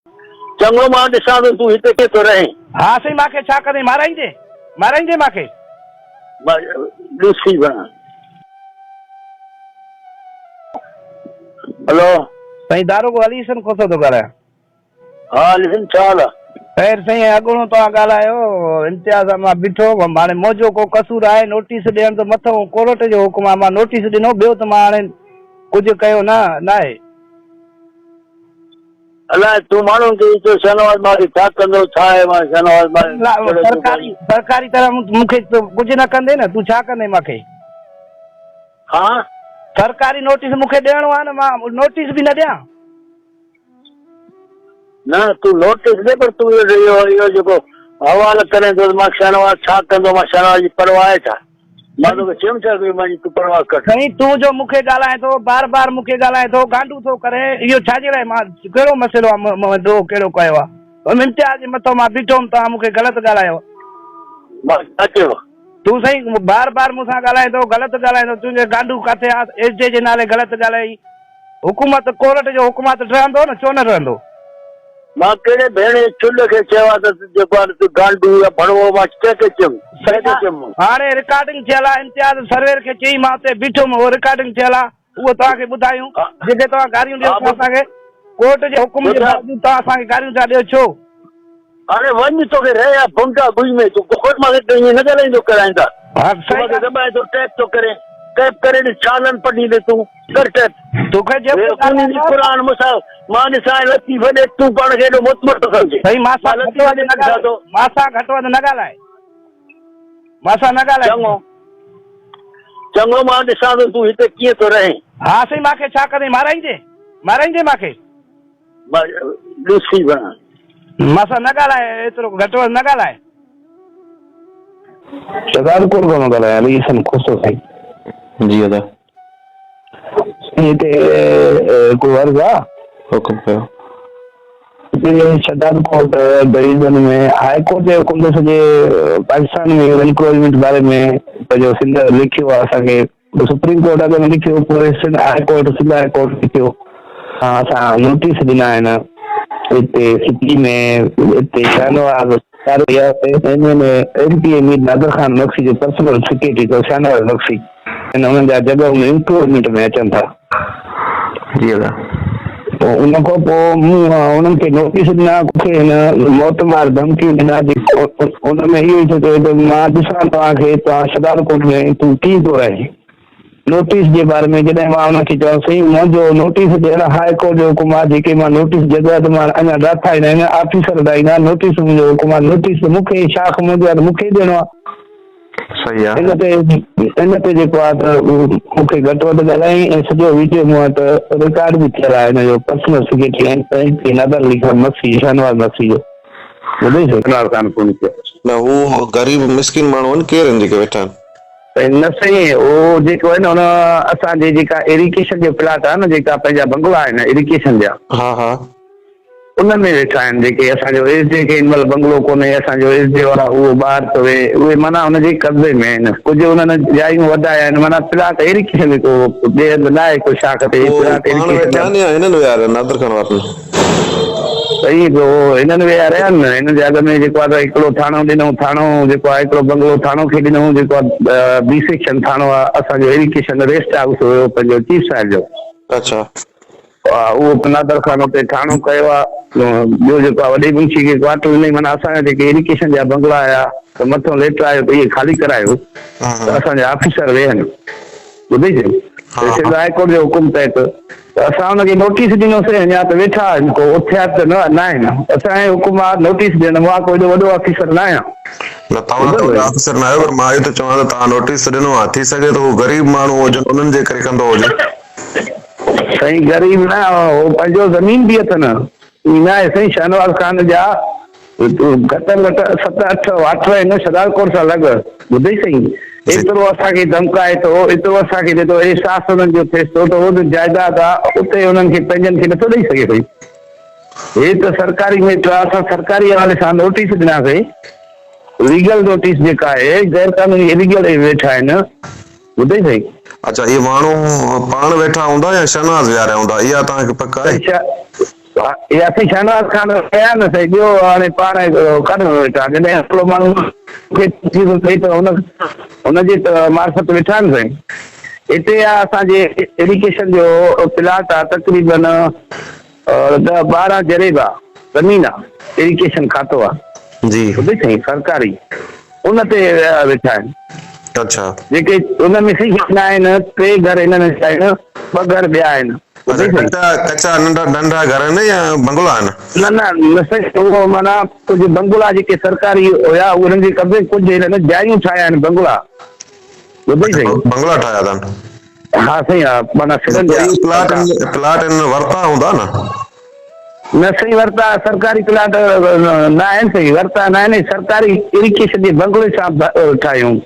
چڱو مان ڏسان ٿو تون هتي ڪيئن ٿو رهين. ها سائين مان کي ڇا ڪندين مارائيندين مارائيندين مان کي. مان ڏسي وڃان. هلو. سائين داروغو علي حسن کوسو ٿو ڳالهايان. ها علي حسن ڇا حال آ. خير سائين اڳوڻو توهان ڳالهايو امتياز آ مان بيٺو هئم هاڻي منهنجو ڪو قصور آهي نوٽيس ڏيڻ ته مٿئون ڪورٽ جو حڪم آ مان نوٽيس ڏنو ٻيو ته مان هاڻي ڪجهه ڪيو نه ناهي. الاء تون ماڻهن کي چيو شاهنواز مان کي ڇا ڪندو ڇا آهي مان شاهنواز مان ڪهڙو ٿو سرڪاري سرڪاري طرح مون کي ڪجهه نه ڪندي نه تون ڇا ڪندين مان کي. ها. سرڪاري نوٽيس مون کي ڏيڻو آهي نه مان نوٽيس به نه ڏيان. نه تون نوٽيس ڏي پر تون اهو اهو جيڪو حوال ڪرين ٿو ته مان شاهنواز ڇا ڪندو مان شاهنواز جي پرواهه آهي ڇا. مان توکي چيم ڇا ته مان جي تون پرواهه ڪر. سائين تون جو مون کي ڳالهائين ٿو بار بار مون کي ڳالهائين ٿو گانڊو ٿو ڪرين اهو ڇا جي لاء مان ڪهڙو مسئلو آ مون ڏوهه ڪهڙو ڪيو آ امتياز جي مٿو مان بيٺو هوم توهان مون کي غلط ڳالهايو. مان ڇا چيو. تون سائين بار بار مون سان ڳالهائين ٿو غلط ڳالهائين ٿو تنهنجي گانڊو ڪاٿي آ ايس ڊي جي نالي غلط ڳالهائي حڪومت ڪورٽ جو حڪم آ ته ڊهندو نه ڇو نه ڊهندو. مان ڪهڙي ڀيڻ جي چلهه کي چيو آ ته جيڪو آ تون گانڊو يا ڀڙوو مان ڪنهن کي چيم ڪنهن کي چيم مون. هاڻي رڪارڊنگ ٿيل آ امتياز سروير کي چئي مان اتي بيٺم اهو رڪارڊنگ ٿيل آ اهو توهان کي ٻڌايون جيڪي توهان گاريون ڏيو ٿا اسان کي ڪورٽ جي حڪم جي باوجود توهان اسان کي گاريون ٿا ڏيو ڇو. هاڻي وڃ توکي رهي آ ڀونگا ڳوئي ۾ تون خود مان کي ائين نه ڳالهائيندو ڪر آئنده تون مان کي دٻائين ٿو ٽيپ ٿو ڪرين ٽيپ ڪري ڏس ڇا لن پٽيندي تون ڪر ٽيپ. توکي جيڪو ڳالهائڻو آهي قرآن مون سان مان ڏسان لطيف ڏي تون پاڻ کي ايڏو مطمئن ٿو سمجهين. سائين مان سان گهٽ وڌ نه ڳالهاء مان سان گهٽ وڌ نه ڳالهاء مان سان نه ڳالهاء. چڱو چڱو مان ڏسان ٿو تون هتي ڪيئن ٿو رهين. ها سائين مان کي ڇا ڪندين مارائيندين مارائيندين مان کي. مان ڏسي وڃان. مان سان نه ڳالهاء ايترو گهٽ وڌ نه ڳالهاء. شهدادڪوٽ کان ٿو ڳالهايان علي حسن کوسو سائين. جي ادا. سائين هتي ڪو عرض آ. حڪم ڪيو. هتي شهدادڪوٽ ڊويزن ۾ هاء ڪورٽ جي حڪم تي سڄي پاڪستان ۾ انڪروچمينٽ باري ۾ پنهنجو سنڌ لکيو آ اسان کي سپريم ڪورٽ اڳ ۾ لکيو پوء Sindh high court Sindh high court لکيو اسان نوٽيس ڏنا آهن هتي سٽي ۾ هتي Shahnawaz M N A M P A Mir Nadir Khan Magsi جو پرسنل سيڪريٽري اٿو شاهنواز مگسي ۽ انهن جا جڳهون انڪروچمينٽ ۾ اچن ٿا. جي ادا. پوء ان کان پوء مون انهن کي نوٽيس ڏنا ڪٿي هن موت مار ڌمڪيون ڏنا ان ۾ اهو ئي ٿو چوي ته مان ڏسان توهان کي توهان شھدادڪوٽ ۾ تون ڪيئن ٿو رهين نوٽيس جي باري ۾ جڏهن مان انهن کي چيو سائين منهنجو نوٽيس ڏيڻ هاء ڪورٽ جو حڪم آهي جيڪي مان نوٽيس جڳهه ته مان اڃا ڊاٿا ئي نه آهن آفيسر ڊاهيندا نوٽيس منهنجو حڪم آهي نوٽيس ته مون کي شاخ منهنجو آهي ته مون کي ئي ڏيڻو آهي. صحيح آ. ان تي ان تي جيڪو آ ته مون کي گهٽ وڌ ڳالهايائين ۽ سڄو ويڊيو مون وٽ رڪارڊ به ٿيل آهي هن جو personal secretary M P Nadir Ali Khan Magsi Shahnawaz Magsi جو ٻڌئي سائين. شهنواز خان فون ڪيو. نه هو غريب مسڪين ماڻهو آهن ڪير آهن جيڪي ويٺا آهن. سائين نه سائين هو جيڪو آهي نه هن اسان جي جيڪا ايريگيشن جو پلاٽ آهي نه جيڪا پنهنجا بنگلا آهن ايريگيشن جا. ها ها. ان ۾ ويٺا آهن جيڪي اسان جو ايس ڊي کي هن مهل بنگلو ڪونهي اسان جو ايس ڊي وارا اهو ٻاهر ٿو ويهي اهي معنيٰ ان جي قبضي ۾ آهن ڪجهه انهن جايون وڌايا آهن معنيٰ پلاٽ اهڙي قسم جي ڪو ٻئي هنڌ ناهي ڪو شاخ تي هي پوء پلاٽ اهڙي پاڻ قسم ويٺا جا آهن يا هنن ويهاريا آهن نادر خان وارن؟ سائين پوء هنن ويهاريا آهن نه هنن جي اڳ ۾ جيڪو آهي ته هڪڙو ٿاڻو ڏنو ٿاڻو جيڪو آهي هڪڙو بنگلو ٿاڻو کي ڏنو جيڪو آهي بي سيڪشن ٿاڻو آهي اسان جو ايريگيشن ريسٽ هائوس هيو پنهنجو چيف صاحب جو. اڇا. اهو به نادر خان اتي ٿاڻو ڪيو آ ٻيو جيڪو آ وڏي منشي کي ڪوارٽر ڏنائين معنيٰ اسان جا جيڪي ايريگيشن جا بنگلا آيا ته مٿون ليٽر آيو ته اهي خالي ڪرايو ته اسان جا آفيسر ويهن ٻڌئي سائين ته سنڌ هاء ڪورٽ جي حڪم تحت ته اسان ان کي نوٽيس ڏنوسين اڃا ته ويٺا آهن ڪو اٿيا ته نه ناهن اسان جو حڪم آ نوٽيس ڏيڻ مان ڪو ايڏو وڏو آفيسر نه آهيان. نه توهان ته وڏا آفيسر نه آهيو پر مان اهو ٿو چوان ته توهان نوٽيس ته ڏنو آ ٿي سگهي ٿو هو غريب ماڻهو هجن انهن جي ڪري ڪندو هجي. سائين غريب نه هو پنهنجو زمين به اٿن ائين نه آهي سائين شاهنواز خان جا گهٽ ۾ گهٽ ست اٺ واٽر آهن شهدادڪوٽ سان لڳ ٻڌئي سائين ايترو اسان کي ڌمڪائي ٿو ايترو اسان کي ڏي ٿو احساس انهن جو ٿئيس ٿو ته هو جو جائداد آ اتي انهن کي پنهنجن کي نٿو ڏئي سگهي سائين هي ته سرڪاري ميٽر آ اسان سرڪاري حوالي سان نوٽيس ڏناسين ليگل نوٽيس جيڪا آهي غير قانوني اليگل اهي ويٺا آهن ٻڌئي سائين. اڇا اهي ماڻهو پاڻ ويٺا هوندا يا شهناز ويهاريا هوندا اها توهان کي پڪ آهي؟ اها سائين شاهنواز خان ڪيا نه سائين ٻيو هاڻي پاڻ ڪاڏي ويٺا جڏهن هڪڙو ماڻهو کي تڪليف ٿئي ته ان ان جي معرفت ويٺا آهن سائين هتي آ اسان جي ايريگيشن جو پلاٽ آ تقريبن 10 12 جريب آ زمين آ ايريگيشن کاتو آ جي ٻڌئي سائين سرڪاري ان تي ويٺا آهن اڇا جيڪي ان ۾ سائين آهن ٽي گهر هنن جا آهن ٻه گهر ٻيا آهن اڇا ڪچا ڪچا ننڍا ننڍا گهر آهن يا بنگلا آهن؟ نه نه نه سائين اهو معنيٰ ڪجهه بنگلا جيڪي سرڪاري هيا اهي انهن جي قبضي ڪجهه هنن جايون ٺاهيا آهن بنگلا ٻڌئي سائين. بنگلا ٺاهيا اٿن. ها سائين ها معنيٰ سرن جا. اهي پلاٽ پلاٽ هنن ورتا هوندا نه؟ نه سائين ورتا سرڪاري پلاٽ نه آهن سائين ورتا نه آهن سرڪاري اريگيشن جي بنگلي سان ٺاهيون.